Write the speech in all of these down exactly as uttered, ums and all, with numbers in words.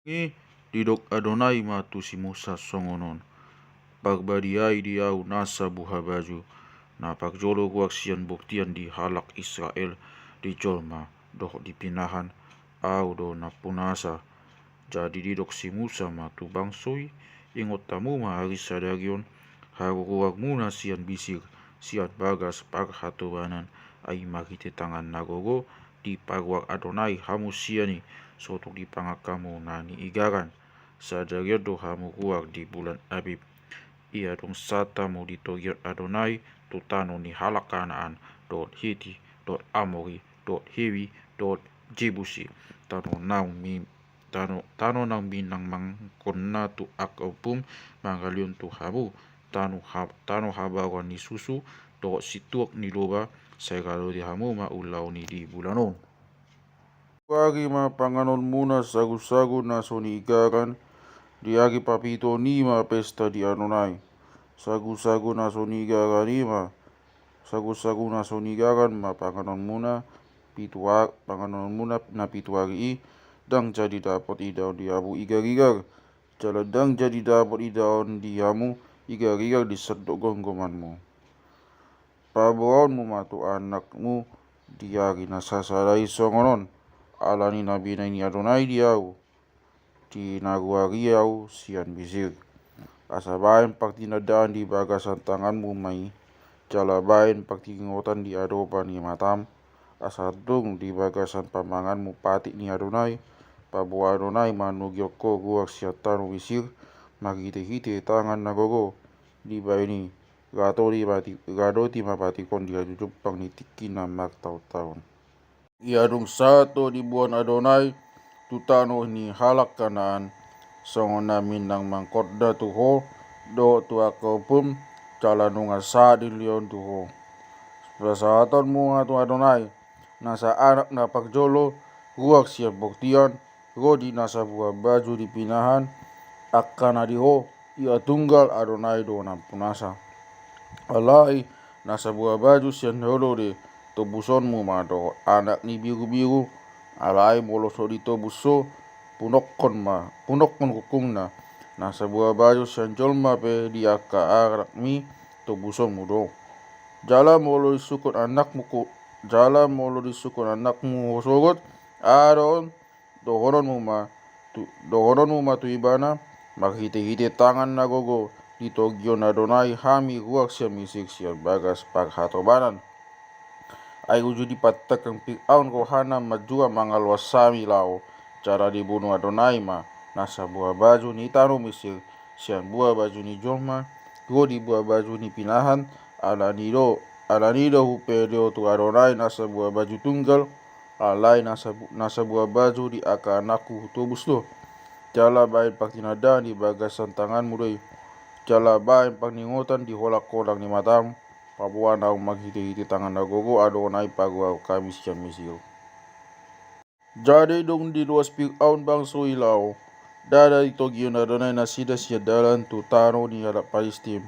I didok Adonai ma tu si Musa songon on: Parbadiai di ahu nasa buhabaju, na parjolo ruar sian bortian di halak Israel, di jolma dohot di pinahan, ahu do nampunasa. Jadi didok si Musa ma tu bangso i: Ingot hamu ma ari sadari on, haruruarmuna sian Misir, sian bagas parhatobanan, ai marhite tangan na gogo diparuar Adonai hamu sian i, so tung dipangan hamu na niigaran. Sadari on do hamu ruar di bulan Abib. Ia dung sahat hamu di togion Adonai tu tano ni halak Kanaan, dohot Hiti, dohot Amori, dohot Hiwi, dohot Jebusi, tano naung mi tano, tano naung minang mangkonna tu angka ompum, mangalehon tu hamu tano ha-, tano habaoan ni susu dohot situak ni loba, sai radoti hamu ma ulaon i di bulan on. Tuari ma panganonmuna sagusagu na so niigaran, di ari papituon i ma pesta di Adonai. Sagusagu na so niigaran i ma Sagusagu na so niigaran ma panganonmuna pitu a-, panganonmuna na pitu ari i. Ndang jadi dapot idaon di hamu igarigar, jala ndang jadi dapot idaon di hamu igarigar di sandok gomgomanmu. Paboaonmu ma tu anakmu di ari na sasada i songon on, ala ni na binahen ni Adonai di ahu, di na ruari ahu sian Misir. Asa bahen partinandaan di bagasan tanganmu ma i, jala bahen partingotan di adopan ni matam, asa tung di bagasan pamanganmu patik ni Adonai, paboa Adonai manogihon ho ruar sian tano Misir, marhitehite tangan na gogo. Dibahen i, radoti ma pati-, radoti ma patik on di hajumpang ni tingki na martaontaon. Ia dung sahat ho diboan Adonai tu tano ni halak Kanaan, songon na minang mangkonna tu ho dohot tu angka ompum, jala nunga sahat dilehon tu ho. Pasahatonmu ma tu Adonai, nasa anak na parjolo ruar sian bortian, ro di nasa buhabaju di pinahan, angka na di ho, ia tunggal Adonai do nampunasa. Alai nasa buhabaju sian holode, tobusonmu ma dohot anak ni birubiru. Alai molo so ditobus ho, punokkon ma, punokkon rungkungna. Nasa buhabaju sian jolma pe di angka anakmi, tobusonmu do. Jala molo disungkun anakmu ku-, jala molo disungkun anakmu ho sogot, aha do on, dohononmu ma tu, dohononmu ma tu ibana, marhitehite tangan na gogo, ditogion Adonai hami ruar sian Misir sian bagas parhatobanan. Ai uju dipatangkang Firaun rohana manjua mangaloas hami laho, jala dibunu Adonai ma nasa buhabaju ni tano Misir, sian buhabaju ni jolma, ro di buhabaju ni pinahan, ala ni do, ala ni do hupede ho tu Adonai nasa buhabaju tunggal, alai nasa bu-, nasa buhabaju di angka anakku hutobus do. Jala bahen partinandaan di bagasan tanganmu do i. Jala bahen parningotan di holangholang ni matam, paboa naung marhitehite tangan na gogo Adonai paruar hami sian Misir. Jadi dung diloas Firaun bangso i laho, ndada ditogion Adonai nasida sian dalan tu tano ni halak Palistim.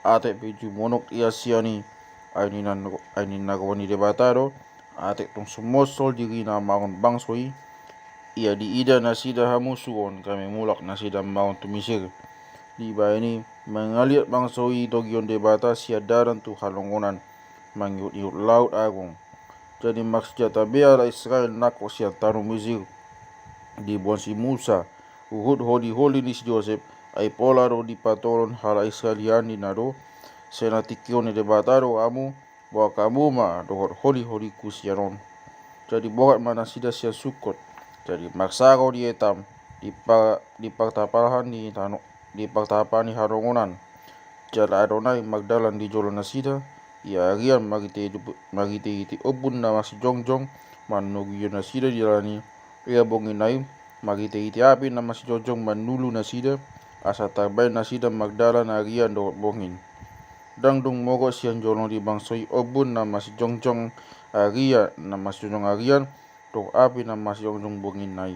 Atik pe jumonok ia sian i, ai ninna, ai ninna roha ni Debata do, atik tung sumonsol dirina mangan bangso i, ia diida nasida hamusuon gabe mulak nasida mangan tu Misir. Dibahen i, mangaliat bangso i togion Debata sian dalan tu halongonan, mangihutihut Laut Agung. Jadi marsenjata be halak Israel nangkok sian tano Misir. Diboan si Musa huhut holiholi ni si Josep, ai pola do dipatolon halak Israel i, ninna do: Sai natingkihon ni Debata do hamu, boan hamu ma dohot holiholingku sian on. Jadi borhat ma nasida sian Sukkot. Jadi marsaro di Etam, di pa-, di partapaan ni tano, di partapaan ni halongonan. Jala Adonai mardalan di jolo nasida, ia arian marhite-, marhitehite ombun na masijongjong manogihon nasida di dalan i. Ia bongi nai marhitehite api na masijongjong manulu nasida, asa tarbaen nasida mardalan arian dohot bongin. Ndang dung mogot sian jolo ni bangso i ombun na masijongjong arian, na masijongjong arian, dohot api na masijongjong bongin nai.